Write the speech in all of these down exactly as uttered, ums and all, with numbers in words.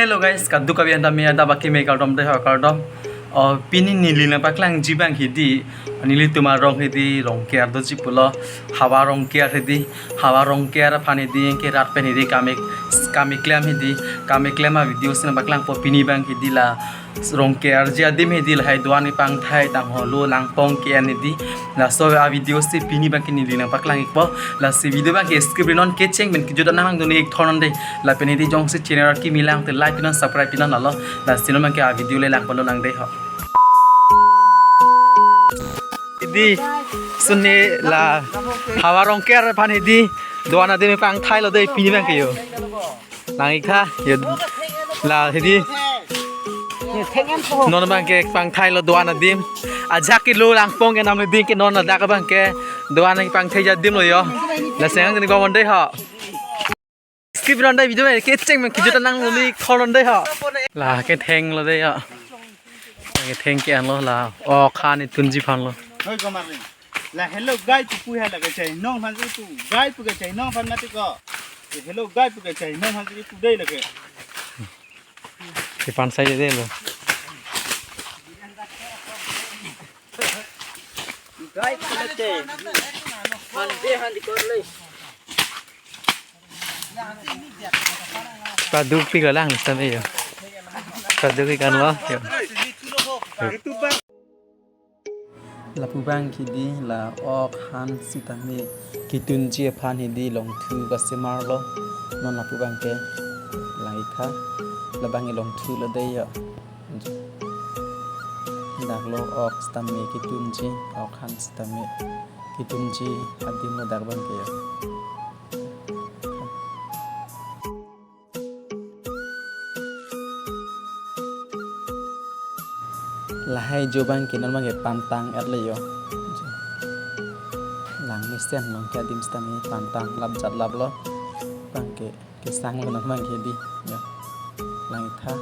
Hello guys, kadokave aphan ta me adap akimi kardom dei ho, kardom. Oh, pini neli nangpaklangji abang hedi, nelitum arong hedi, Rongker doji pulo, Havar Rongker hedi, Havar Rongker aphan hedi, ke rat pen hedi, kami, kami klem hedi, kami klem a-video si nangpaklangpo pini abang hedi la, Rongkerji adim hedi lahai do-an kepangthai tangho lo, langpong ke-en hedi, laso a-video si pini abang ke neli nangpaklang-ikpo. Lasi video abang ke skip ri non, kecheng pen kejut an nanglangdun-ik thor non dei. Lapen hedi jongsi channel kimi lang te like pinon, subscribe pinon lalo. Lasi non abang ke a-video le langpon lonang dei ho. Hedi suni la Havar Rongker aphan hedi do-an adim pangthailo dei pini abang ke yo. Lang-ik tha yo, la hedi non abang ke pangthailo do-an adim. Ajahak ke lo, langpong ke-en nam hedi, ke non ladak abang ke do-an pangthai adim lo yo. Lasi nangdun-ik bom non dei ho. Skip ri non dei, video me kecheng pen kejut an nanglangdun-ik thor non dei ho. La kethenglo dei ho. La ketheng ke-enlo, la ok han itunji aphanlo. Hoi, Komar Ring. La hello guys pu pu hai la kachai nong aphan si pu, guys pu kachai nong aphan mati ko. Hello guys pu kachai nong aphan si pu dei lake. Kepansai dei lo. Guys pu kachai. Han de han di kor le. Paduk pik lang sitame yo. Paduk pik anlo yo. Lapu abang ke hedi la ok han sitame ketunji aphan hedi longthu kasemarlo. Non lapu abang ke, lang-ik tha, labang ke longthulo dei yo. Dak lo ok sitame ketunji, ok han sitame ketunji adim lo dak abang ke yo. Lahai jo abang ke non abang ke pantang-etlo yo. Lang mesen along ke adim sitame pantang lap jat laplo. Abang ke kesanglo non abang ke hedi yo. Lang-ik tha.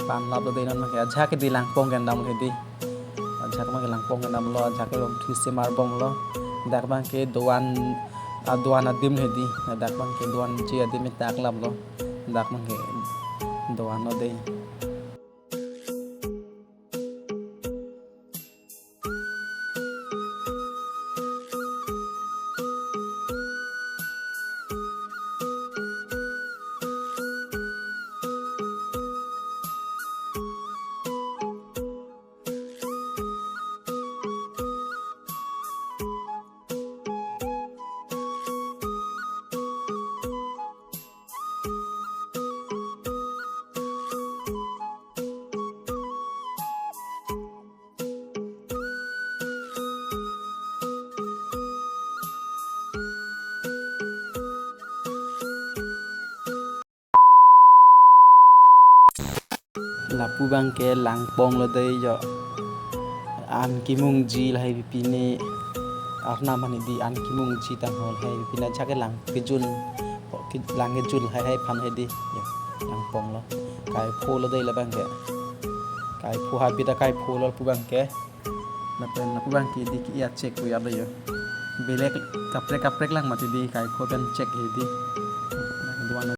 Pan laplo dei non abang ke, ajahak ke hedi langpong ke-en damlo hedi. Ajahak abang ke langpong ke-en damlo, ajahak ke longthu semar bomlo. Dak abang ke do-an, a do-an adim hedi. Dak abang ke do-anji adim dak laplo. Dak abang ke do-anlo dei. Lapu abang ke langponglo dei yo. An kemungji lahai pine. Arnam aphan hedi an kemungji tangho lahai pine, ajahak ke lang kejun. Ke-, lang kejun lahai hai aphan hedi yo. Langponglo. Kaipholo dei labang ke. Kaiphoi ha bida kaipholo lapu abang ke. Lapen lapu abang ke hedi ke-i a-check pu ya lo yo. Belek kaprek kaprek lang mati hedi, kaipho pen check hedi. Do-an